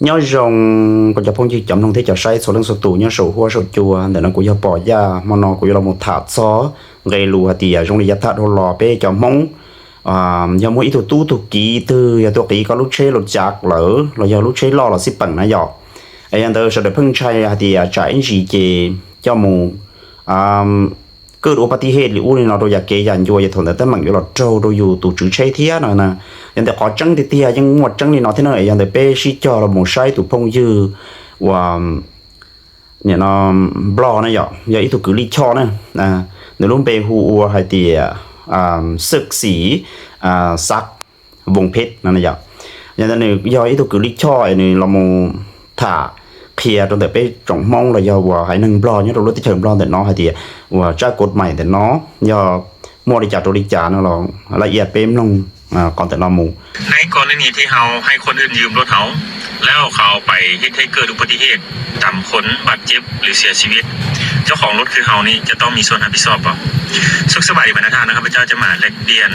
Nyob zoo kuv cov phooj ywg cov mloog thiab cov saib txhua leej txhua tus nyob saum huab saum cua. Ntawm no kuv yog Pom Yaj, hmo no kuv yuav los mus tham txog nqe lus hais tias zoo li yav tag dhau los peb cov Hmoob yog muaj ib tug tub tug kiv twg yog tuaj qiv koj lub tsheb los cav lawm los yog lub tsheb loj los xij peem na yom, es yog ntawd sawv daws pheej ntshai hais tias tsam ib ntsis ces coj mus kaj ua pab tib hej li ub li no rau yam kev yam ncua ces thaum ntawd teeb meem yuav los raug rau yus tus tswv tsheb thiab no. Yog ntawm qhov tseeb tiag tiag yeej muaj tseeb li no thiab no, yog ntawd peb sib cog los mus saib tus phooj ywg uas nim no Nplog na yom, yog ib tug kws lij choj na, nws lub npe hu ua hais tias Xwm Xim Xav Voos Phej no yom. Yog ntawd nws yog ib tug kws lij choj es nws los mus tham qhia rau ntawm peb tsoom Hmoob los yog uas haiv neeg Nplog nyob rau lub teb chaws Nplog ntawm no hais tias uas tsab kod mais ntawm no yog muaj li cas rau li cas no los laj iab peb mloog qhov ntawm no mus. ในกรณีที่เราให้คนอื่นยืมรถเรา แล้วเขาไปเฮ็ดให้เกิดอุบัติเหตุ ทำคนบาดเจ็บหรือเสียชีวิต เจ้าของรถคือเรานี่จะต้องมีส่วนรับผิดชอบบ่ สุขสบายดีบรรดาท่านนะครับ ข้าพเจ้าจะมาแลกเปลี่ยน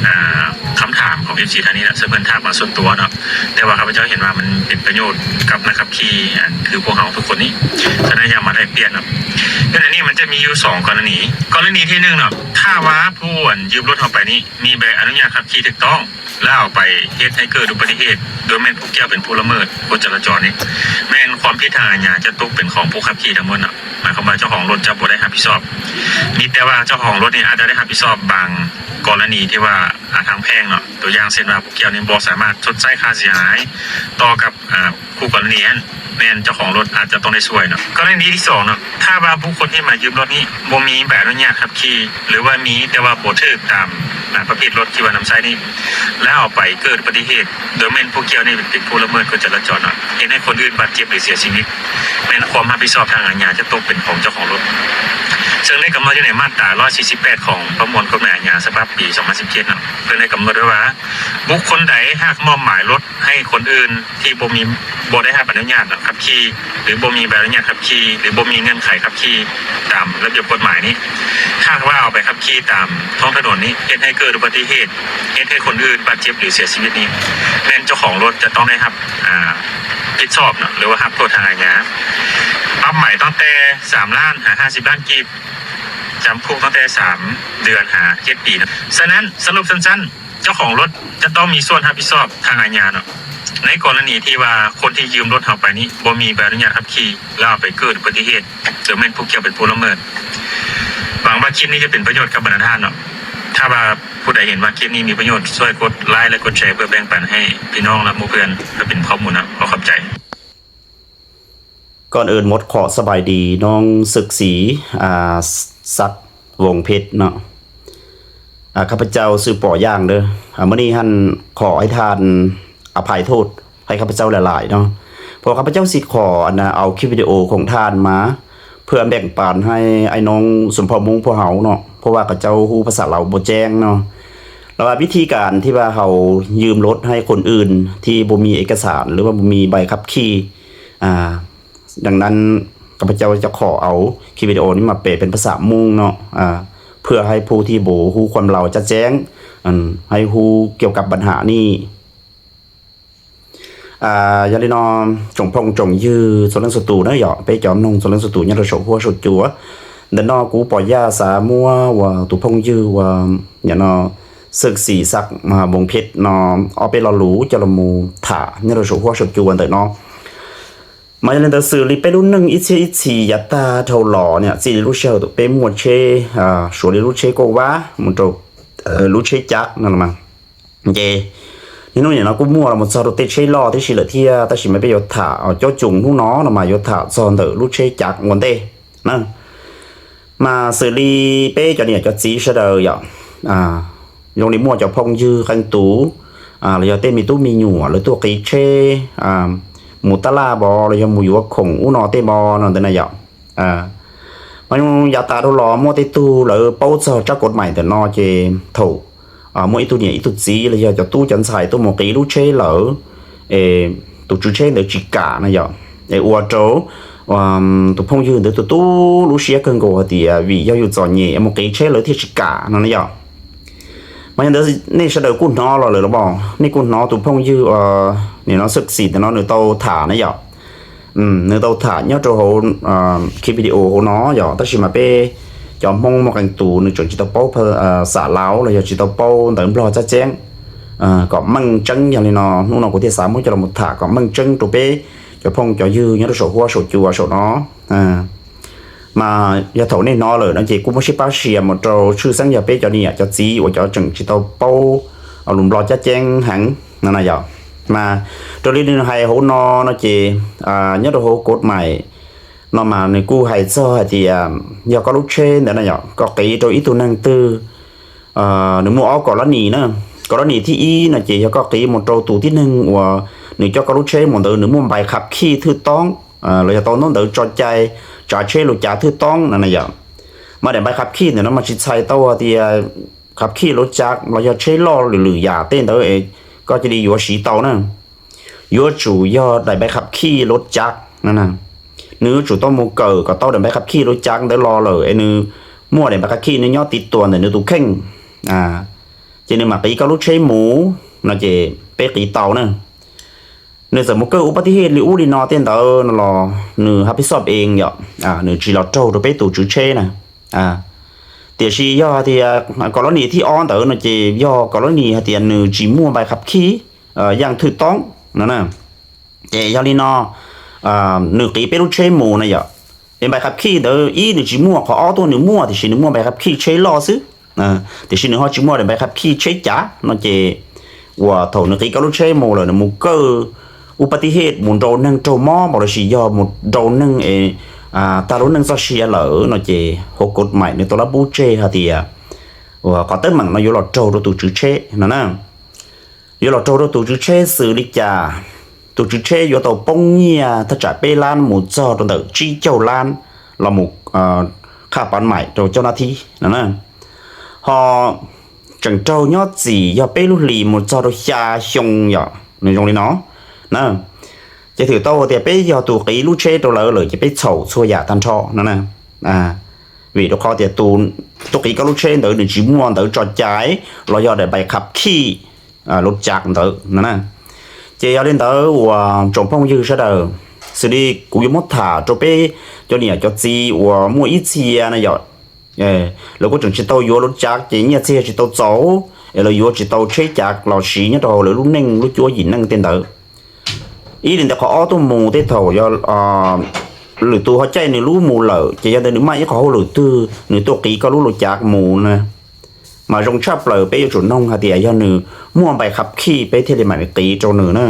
อ่า คำถามของ เอฟซี ท่านนี้แหละ ซึ่งเพิ่นทักมาส่วนตัวเนาะ แต่ว่าข้าพเจ้าเห็นว่ามันเป็นประโยชน์กับนักขับขี่ อันคือพวกเราทุกคนนี่ ฉะนั้นอยากมาแลกเปลี่ยนเนาะ ในนี้มันจะมีอยู่สองกรณี กรณีที่หนึ่งเนาะ ถ้าว่าผู้ยืมรถเราไปนี่ มีใบอนุญาตขับขี่ถูกต้อง แล้วเอาไปเฮ็ดให้เกิดอุบัติเหตุ โดยแม่นผู้เกี่ยวเป็นผู้ละเมิดกฎจราจรนี่ แม่นความผิดทางอาญาจะตกเป็นของผู้ขับขี่ทั้งหมดเนาะ หมายความว่าเจ้าของรถจะบ่ได้รับผิดชอบ มีแต่ว่าเจ้าของรถนี่อาจจะได้รับผิดชอบบางกรณีที่ว่า อ่า ทางแพ่งเนาะ ตัวอย่างเช่นว่าผู้เกี่ยวนี่บ่สามารถชดใช้ค่าเสียหายต่อกับ อ่า คู่กรณีนั้น แม่นเจ้าของรถอาจจะต้องได้ช่วยเนาะ กรณีที่สองเนาะ ถ้าว่าบุคคลที่มายืมรถนี่บ่มีใบอนุญาตขับขี่ หรือว่ามีแต่ว่าบ่ถูกตาม อ่า ประเภทรถที่ว่านำใช้นี่ แล้วเอาไปเกิดอุบัติเหตุ โดยแม่นผู้เกี่ยวนี่เป็นผู้ละเมิดกฎจราจรเนาะ เฮ็ดให้คนอื่นบาดเจ็บหรือเสียชีวิต แม่นความรับผิดชอบทางอาญาจะตกเป็นของเจ้าของรถ ซึ่งได้กำหนดอยู่ในมาตราร้อยสี่สิบแปดของประมวลกฎหมายอาญาฉบับปีสองพันสิบเจ็ดเนาะ เพิ่นได้กำหนดไว้ว่า บุคคลใดหากมอบหมายรถให้คนอื่นที่บ่มี บ่ได้รับอนุญาตขับขี่ หรือบ่มีใบอนุญาตขับขี่ หรือบ่มีเงื่อนไขขับขี่ตามระเบียบกฎหมายนี้ หากว่าเอาไปขับขี่ตามท้องถนนนี้ เฮ็ดให้เกิดอุบัติเหตุ เฮ็ดให้คนอื่นบาดเจ็บหรือเสียชีวิตนี้ แม่นเจ้าของรถจะต้องได้รับ อ่า ผิดชอบเนาะ หรือว่ารับโทษทางอาญา ปรับใหม่ตั้งแต่สามล้านหาห้าสิบล้านกีบ จำคุกตั้งแต่สามเดือนหาเจ็ดปีนะ ฉะนั้นสรุปสั้นๆ เจ้าของรถจะต้องมีส่วนรับผิดชอบทางอาญาเนาะ ในกรณีที่ว่าคนที่ยืมรถเราไปนี้บ่มีใบอนุญาตขับขี่ แล้วเอาไปเกิดอุบัติเหตุ โดยแม่นผู้เกี่ยวเป็นผู้ละเมิด หวังว่าคลิปนี้จะเป็นประโยชน์กับบรรดาท่านเนาะ ถ้าว่าผู้ใดเห็นว่าคลิปนี้มีประโยชน์ ช่วยกดไลค์และกดแชร์เพื่อแบ่งปันให้พี่น้องและหมู่เพื่อนเพื่อเป็นข้อมูลนะ ขอขอบใจ ก่อนอื่นหมดขอสบายดีน้องศึกศรี อ่า ศักดิ์วงศ์เพชรเนาะ อ่า ข้าพเจ้าชื่อปออย่างเด้อ อ่า มื้อนี้ท่านขอให้ท่านอภัยโทษให้ข้าพเจ้าหลายๆเนาะ เพราะข้าพเจ้าสิขออันนะเอาคลิปวิดีโอของท่านมา เพื่อแบ่งปันให้ไอ้น้องสมเผ่ามุ้งพวกเฮาเนาะ เพราะว่าเขาเจ้าฮู้ภาษาลาวบ่แจ้งเนาะ แล้วว่าวิธีการที่ว่าเฮายืมรถให้คนอื่นที่บ่มีเอกสารหรือว่าบ่มีใบขับขี่ อ่า ดังนั้นข้าพเจ้าจะขอเอาคลิปวิดีโอนี้มาแปลเป็นภาษามุ้งเนาะ อ่า เพื่อให้ผู้ที่บ่ฮู้ความลาวจะแจ้ง อัน ให้ฮู้เกี่ยวกับปัญหานี้ Aw, yog li no, tsoom phooj tsoom ywg txhua leej txhua tus na yom, peb cov mloog txhua leej txhua tus nyob rau saum huab saum cua. Ntawm no kuv Pov Yaj xav muab uas tus phooj ywg uas nim no Xwm Xim Xav Voos Phej no ob peb lo lus coj los mus tham nyob rau saum huab saum cua ntawm no. Mas yog li ntawd xws li peb lub neej ib txhiab ib txhis yav tag dhau los niam txij li lub sij hawm thaum peb muaj tsheb, suav li lub tsheb kauj vab mus rau lub tsheb cav no mas, ces niaj hnub nim no kuj muaj los mus txog rau tej tsheb loj tib si lawm thiab, tab sis mas peb yuav tham cob txuas hnub no no mas yuav tham txog ntawm lub tsheb cav ua ntej na. Mas xws li peb cov niam cov txiv sawv daws yom, zoo li muaj cov phooj ywg qee tus los yog tej me tub me nyuam lawv tuaj qiv tsheb mus tab laj pov los yog mus yuav khoom ub no tej pov no ntawd na yom. Mas yav tas dhau los muaj tej tug lawv paub txog tsab kod mais ntawm no ces thaum muaj ib tug niam ib tug txiv los yog cov tub cov ntxhais tuaj mus qiv lub tsheb lawm, es tus tswv tsheb ntawd tsis kam na yom, es ua rau tus phooj ywg ntawd tu tu lub siab kawg nkaus hais tias vim yog yus txom nyem mus qiv tsheb lawv thiaj tsis kam no na yom. Mas yog ntawd nej sawv daws kuj hnov los lawm los, nej kuj hnov tus phooj ywg nim no xwb xim ntawm no nws tau tham na yom. Nws tau tham nyob rau hauv ki video hauv no yom, tab sis mas peb cov Hmoob muaj qee tus nws tseem tsis tau paub xam lauv los yog tsis tau paub ntawv Nplog txaj ceeb kom meej tseeb. Yog li no hnub no kuv thiaj xav muab coj los tham kom meej tseeb rau peb cov phooj cov ywg nyob rau saum huab saum cua saum no. Mas yog thaum nej hnov lawm no ces kuj muab sib pab share mus rau tshwj xeeb yog peb cov niam cov txiv uas cov tseem tsis tau paub lus Nplog txaj ceeb heev no na yom. Mas raws li nws hais hauv no no ces nyob rau hauv kod mais no mas nws kuj hais txog hais tias yog koj lub tsheb ntawd na yom, koj qiv rau ib tug neeg twg, nws muaj ob kos lab nis na. Kos lab nis thib ib no ces yog koj qiv mus rau tus tib neeg uas nws coj koj lub tsheb mus ntawd nws muaj npais khab khij thwj toob los yog tau ntaub ntawv tso cai tsav tsheb lus cav thwj toob no na yom. Mas daim npais khab khij ntawm no mas tsis txhais tau hais tias khab khij lus cav los yog tsheb loj lwm lwm yam tej ntawd es koj cia li yuav siv tau na. Yuav tsum yog daim npais khab khij lus cav no, nws yuav tsum tau mus kawm kom tau daim npais khab khij lus cav ntawd los lawm es nws muaj daim npais khab khij nws nyob tiv tuas ntawm nws tus kheej, ces nws mam qiv koj lub tsheb mus no ces peb qiv tau na. Nws txawm mus kawj ua pab tib hej li ub li no tej ntawd no los nws hab pib xob ees yom, nws tsis los raug rau peb tus tswv tsheb na. Tiam sis yog hais tias kos lab nis thib ob ntawd no ces yog kos lab nis hais tias nws tsis muaj npais khab khij yaj thwj toob no na. Ces yog li no nws qiv peb lub tsheb mus na yom, es npais khab khij ntawd ib nws tsis muaj, qhov ob tuaj nws muaj tiam sis nws muaj npais khab khij tsheb loj xwb, tiam sis nws ho tsis muaj daim npais khab khij tsheb cav no ces uas thaum nws qiv koj lub tsheb mus lawm nws mus kawj ua pab tib hej mus nrau neeg raug mob npaum los sis yog mus nrau neeg es tag lub neej txoj sia lawm no ces hauv kod mais nws tau lab pub tseg hais tias uas qhov teeb meem no yuav los raug rau tus tswv tsheb no na. Yuav los raug rau tus tswv tsheb xws li cas? Tus tswv tsheb yuav tau poob nyiaj thaj tsam peb lab mus txog rau ntawm tsib caug lab los mus qhaj pav mais rau coj nab thib no na. Ho tseem raug nyob txim yog peb lub hlis mus txog rau xya xyoo yom, nws zoo li no na. Ces thwm tau tias peb yog tus qiv lub tsheb rau lawv lawm ces peb txhaum txhua yam tag nrho no na. Vim rau qhov tias tus qiv koj lub tsheb ntawd nws tsis muaj ntawv tso cai los yog daim npais khab khij lus cav ntawd no na. Ces yog li ntawd uas tsoom phooj ywg sawv daws, xws li kuv yuav muab tham rau peb cov niam cov txiv uas muaj ib txhia na yom, lawv kuj tseem tsis tau yuav lus cav ces nyiaj txiag tsis tau txaus es lawv yuav tsis tau tsheb cav los siv nyob rau hauv lawv lub neej lub cuab yim neej tej ntawd. Ib li ntawd qhov ob tuaj mus tej thaum yog lwm tus ho caij nws lub mus lawm ces yog ntawd nws maj ib qhov hauj lwm twg nws tuaj qiv koj lub lus cav mus na. Mas zoo tshaj plaws peb yuav tsum noog hais tias yog nws muaj npais khab khij peb thiaj li mam li qiv rau nws na.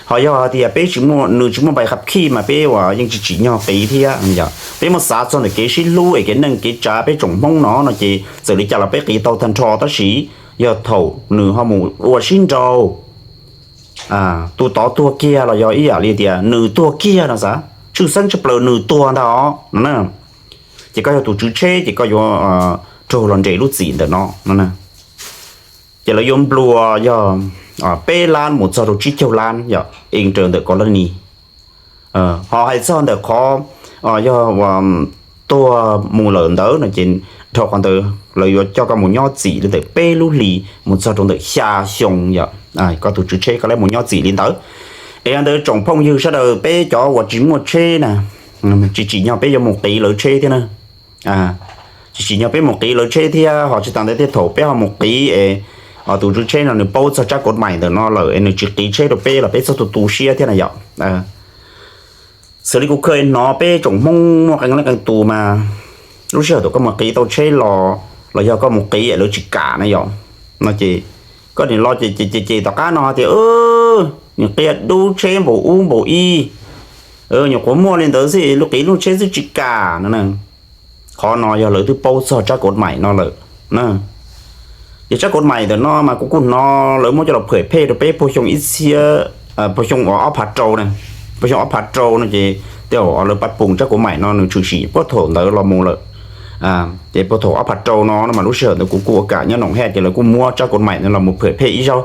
Ho yog hais tias peb tsis muaj, nws tsis muaj npais khab khij mas peb uas yeej tsis tsim nyog qiv thiab yom. Peb muab xav txog ntawm kev sib hlub es kev neej kev tsav peb tsoom Hmoob no no ces txawm li cas los peb qiv tau tag nrho tab sis yog thaum nws ho mus ua sib nrau tus tod tuag kiag los yog ib yam li tias nws tuag kiag no xav, tshwj xeeb tshaj plaws nws tuag ntag os no na. Ces koj yog tus tswv tsheb ces koj yuav raug los nres lub txim ntawm no no. Ces lawv yuav nplua yog peb lab mus txog rau tsib caug lab yom, ees raws ntawm kos lab nis. Ho hais txog ntawm qhov yog tuag mus lawm ntawd no ces dhau qhov ntawd lawv yuav coj koj mus nyob txim li ntawm peb lub hlis mus txog rau ntawm xya xyoo yom. Koj tus tswv tsheb koj lab mus nyob txim li ntawd. Es yog ntawd tsoom phooj ywg sawv daws peb cov uas tsis muaj tsheb na, tsis tsim nyog peb yuav mus qiv lawv tsheb thiab na. Tsis tsim nyog peb mus qiv lawv tsheb thiab ho tsis tas ntawd tej thaum peb ho mus qiv es tus tswv tsheb no nws paub txog tsab kod mais ntawm no lawm es nws tsis qiv tsheb rau peb los peb txhob tu tu siab thiab na yom. Xws li kuv kheev hnov peb tsoom Hmoob muaj qee leej qee tus mas lub sij hawm thaum koj mus qiv tau tsheb los, los yog koj mus qiv lawv tsis kam na yom, no ces koj nim los ces ces ces tom qab no tias nim qia dub tsheb npaum ub npaum ib, nyuam qhuav muaj li ntawd xwb, lub qiv lub tsheb xwb tsis kam no. Qhov no yog lawv twb paub txog tsab kod mais no lawm na. Ces tsab kod mais ntawm no mas kuv kuj hnov lawv muab coj los phwm phej rau peb puag xyoo ib txhiab, puag xyoo ob phav rau na, puag xyoo ob phav rau no ces tej zaum lawv pab pum tsab kod mais no nws tshwm sim puag thaum ntawd los mus lawm. Ces puag thaum ob phav rau no no mas lub sij hawm ntawd kuv kuj ua kam nyob Noom Hej ces lawv kuj muab tsab kod mais no los mus phwm phej ib zaug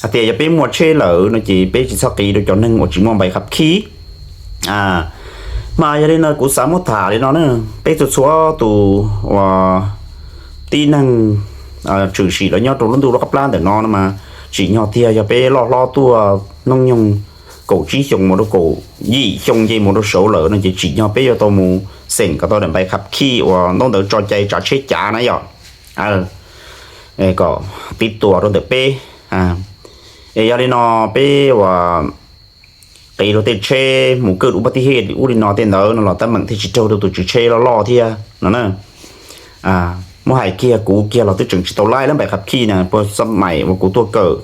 hais tias yog peb muaj tsheb lawm no ces peb tsis txhob qiv rau cov neeg uas tsis muaj npais khab khib. Mas yog li no kuv xav muab tham li no na, peb txhua txhua tus uas tib neeg tshwm sim lawv nyob rau lub ntuj lub qab plab ntawm no no mas tsim nyog tiag yog peb loj hlob tuaj hnub nyoog kaum tsib xyoo mus rau kaum yim xyoo nce mus rau saud lawm no ces tsim nyog peb yuav tau mus xeem kom tau daim npaim khab khij uas ntaub ntawv tso cai tsav tsheb cav na yom, kom tib tuas rau ntawm peb. Es yog li no peb uas qiv rau tej tsheb mus kaj ub pab tib hej li ub li no tej ntawd no los teeb meem thiaj tsis raug rau tus tswv tsheb loj loj thiab no na. Muab hais kiag kuv kiag los twb tseem tsis tau laib lab npaim khab khij na, puag xab maim uas kuv tuaj kawm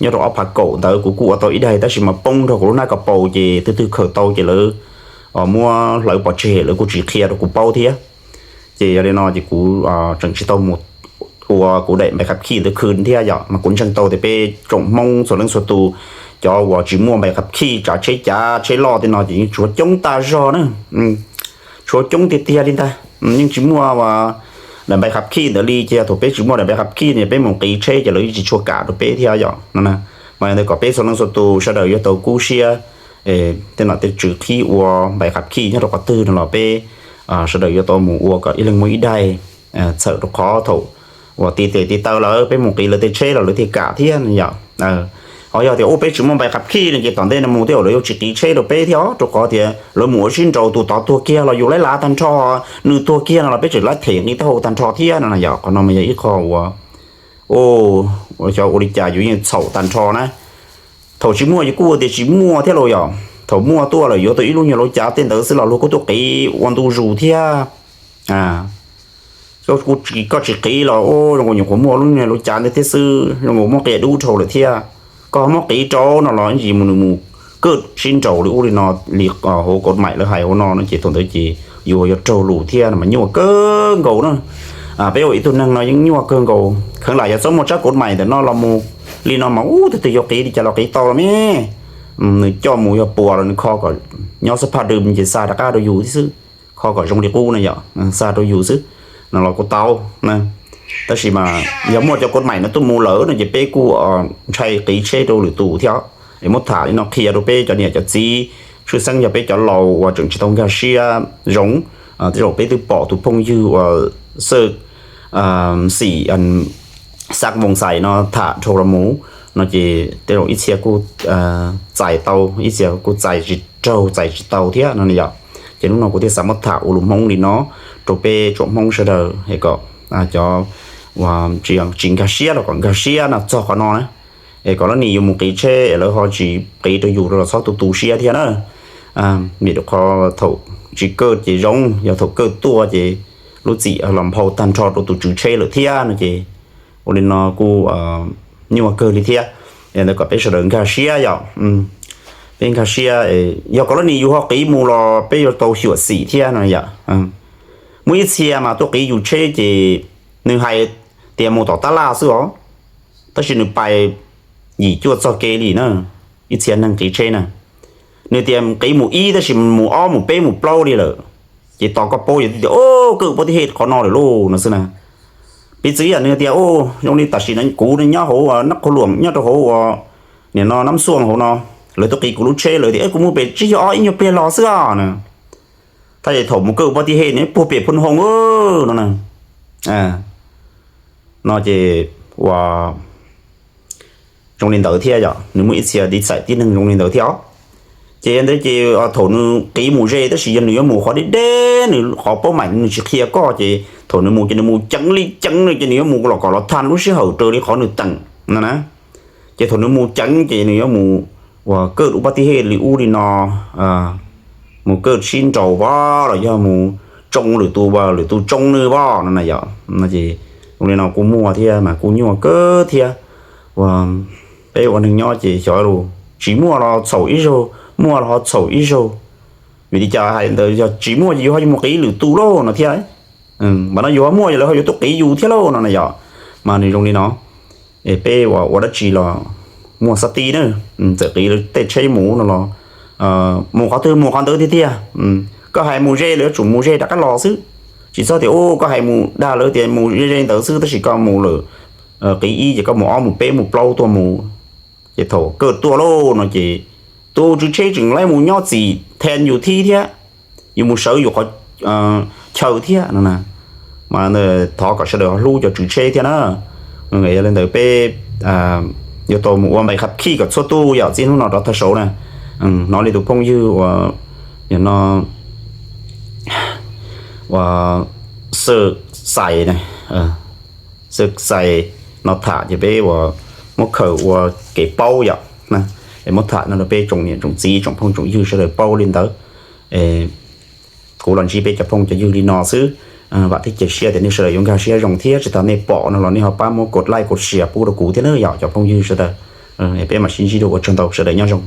nyob rau ob phav kaum ntawd kuv kuj ua tau ib daim tab sis mas poob nrog kuv lub hnab ko paus ces twb twg khaws tau ces lawv muab hlawv pov tseg lawv kuj tsis qhia rau kuv paub thiab. Ces yog li no ces kuv tseem tsis tau mus ua kuv daim npaim khab khij ntawd khwv thiab yom, mas kuv ntseeg tau tias peb tsoom Hmoob txhua leej txhua tus cov uas tsis muaj npaim khab khij tsav tsheb cav tsheb loj tej no ces yeej tshuav coob tas zog na. Tshuav coob tiag tiag li ntag, yeej tsis muaj daim npaim khab khij ntawd li ces thaum peb tsis muaj daim npaim khab khij no peb mus qiv tsheb ces lawv yeej tsis tshua kam rau peb thiab yom no. Mas yog ntawd kom peb txhua leej txhua tus sawv daws yuav tau kub siab, tej nom tej tswv qhib ua npaim khab khij nyob rau qhov twg no los peb sawv daws yuav tau mus ua kom ib leeg muaj ib daim, txhawm rau qhov thaum uas ti tes ti taw lawm peb mus qiv lawv tej tsheb los lawv thiaj kam thiab no yom. Ho yog tias ua peb tsis muaj npaim khab khij no ces tom ntej no mus tej zaum lawv yuav tsis qiv tsheb rau peb thiab os, rau qhov tias lawv mus ua sib nraus tus tod tuag kiag los yus laib lav tag nrho, nws tuag kiag no los peb tseem laib them nqi taub hau tag nrho thiab no yom. Qhov no mas yog ib qho uas, xyov ua li cas yus yeej txhaum tag nrho na. Thaum tsis muaj yus kuj ua tias tsis muaj thiab los yom, thaum muaj tuaj lawm yuav tau ib lub nyuag lub cav tej ntawd xwb los luag kuj tuaj qiv ua ntu zus thiab. Koj tsis qiv los zoo nkaus nyuam qhuav muaj lub nyuag lub cav ntawd thiab xwb, zoo nkaus muab qia dub dhau lawm thiab. Koj muab qiv rau no los ib ntsis mus nws mus kaj sib nraus li ub li no li hauv kaum maim lawv hais hauv no no ces thaum ntawd ces yus yuav raug lus thiab no mas nyuaj kawg nkaus na. Peb ua ib tug neeg no yeej nyuaj kawg nkaus, kheev lam yog txhob muaj tsab kaum maim ntawm no los mus li no mas ub twg twg yuav qiv li cas los qiv tau los me. Nws coj mus yog puas los nws kho kom nyob xab phaj dw ces xa rov qab rau yus thiab xwb, kho kom zoo li qub na yom, xa rau yus xwb no los kuj tau. Tab sis mas yog muaj cov kaum maim no tuaj mus lawm no ces peb kuj ntshai qiv tsheb rau lwm tus thiab. Es muab tham li no qhia rau peb cov niam cov txiv, tshwj xeeb yog peb cov laus uas tseem tsis tau nkag siab zoo, tej zaum peb twb pom tus phooj ywg uas xwb xim xab voos xais no tham dhau los mus no ces tej zaum ib txhia kuj txais tau, ib txhia kuj txais tsis raug txais tsis tau thiab no yom. Ces hnub no kuv thiaj xav muab tham ua lus Hmoob li no rau peb tsoom Hmoob sawv daws es kom cov uas tsis nkag siab los kom nkag siab no txog qhov no na. Es kom lawv nim yuav mus qiv tsheb es lawv ho tsis qiv rau yus los txhob tu tu siab thiab na. Vim rau qhov thaum tsis kaj ces zoo, yog thaum kaj tuaj ces lub txim los nphau tag nrho rau tus tswv tsheb lawm thiab no ces ua li no kuj nyuaj kawg li thiab. Yog ntawd kom peb sawv daws nkag siab yom. Peb nkag siab, yog kom lawv nim yus ho qiv mus los peb yuav tau xyuam xim thiab no yom. Muaj ib txhia mas tuaj qiv yus tsheb ces nws hais tias mus tom tab laj xwb os, tab sis nws pais yim cuaj txog kev li na. Ib txhia neeg qiv tsheb na, nws tias qiv mus ib tab sis mus ob mus peb mus plaub li lawm, ces tos koj paub yog tias kaj ub pab tib hej qhov no lawm lauj no xwb na. Piv txwv yam nws tias zoo li tam sim no kuv nyob hauv Nab Qhua Luam nyob rau hauv ua nim no Nab Xuaj hauv no, lawv tuaj qiv kuv lub tsheb lawv tias kuv mus pem tsis yog ob ib nyuag pliag los xwb os na. Tab sis thaum mus kaj ub pab tib hej nws puag pem Phoo Hoo no na. No ces ua zoo li ntawd thiab yom, nws muaj ib txhia tiv txais tib neeg zoo li ntawd thiab os. Ces yog ntawd ces thaum nws qiv mus ze tab sis yog nws yuav mus qhov deb deb nws qhov paub maim nws tsis qhia koj ces thaum nws mus ces nws mus ceev li ceev li ces nws yuav mus los kom los tag lub sij hawm raws li qhov nws teem no na. Ces thaum nws mus ceev ces nws yuav mus uas kaj ub pab tib hej li ub li no, mus kaj sib nraus vab los yog mus tsoo lwm tus, lwm tus tsoo nws vab no na yom. Ces zoo li no kuj muaj thiab mas kuj nyuaj kawg thiab. Ua peb ua neeg nyob ces xyov lus, tsis muaj los txhaum ib zaug, muaj los ho txhaum ib zaug. Vim li cas hais ntawd, yog tsis muaj ces yus ho yuav mus qiv lwm tus lauj no thiab. Mas no yus ho muaj ces lawv ho yuav tuaj qiv yus thiab lauj no na yom. Mas nws zoo li no, es peb ua ua dab tsi los muaj xab tib na, txawm qiv lawv tej tsheb mus no los mus qhov twg mus qhov ntawd tiag tiag. Koj hais mus ze lawv yuav tsum mus ze rov qab los xwb. Tsis txhob tias u koj hais mus dag lawv tias mus ze ze ntawd xwb tab sis koj mus lawm qiv ib ces koj mus ob mus peb mus plaub tuaj mus. Ces thaum kaj tuaj lauj no ces tus tswv tsheb tseem laib mus nyob txim then yus thib thiab, yus mus sawv yus qhov chaw thiab no. Mas thov kom sawv daws ho hlub cov tswv tsheb thiab na. Yog li ntawd peb yuav tau mus ua npaim khab khij kom txhua tus yom, txij hnub no rov thawj saud na. Hnov li tus phooj ywg uas, no, uas Xwm Xais, Xwm Xais no tham ces peb uas muab khaws ua kev paub yom. Es muab tham no rau peb tsoom niam tsoom txiv tsoom phooj tsoom ywg sawv daws paub li ntawd. Kuv los ntsib peb cov phooj cov ywg li no xwb. Vam thiab cia siab tias nej sawv daws yuav nkag siab zoo thiab tsis tas nej pom no los nej ho pab muab kos like kos share pub rau kuv thiab na yom cov phooj ywg sawv daws. Peb mam sib ntsib dua, ua tsaug ntau, sawv daws nyob zoo.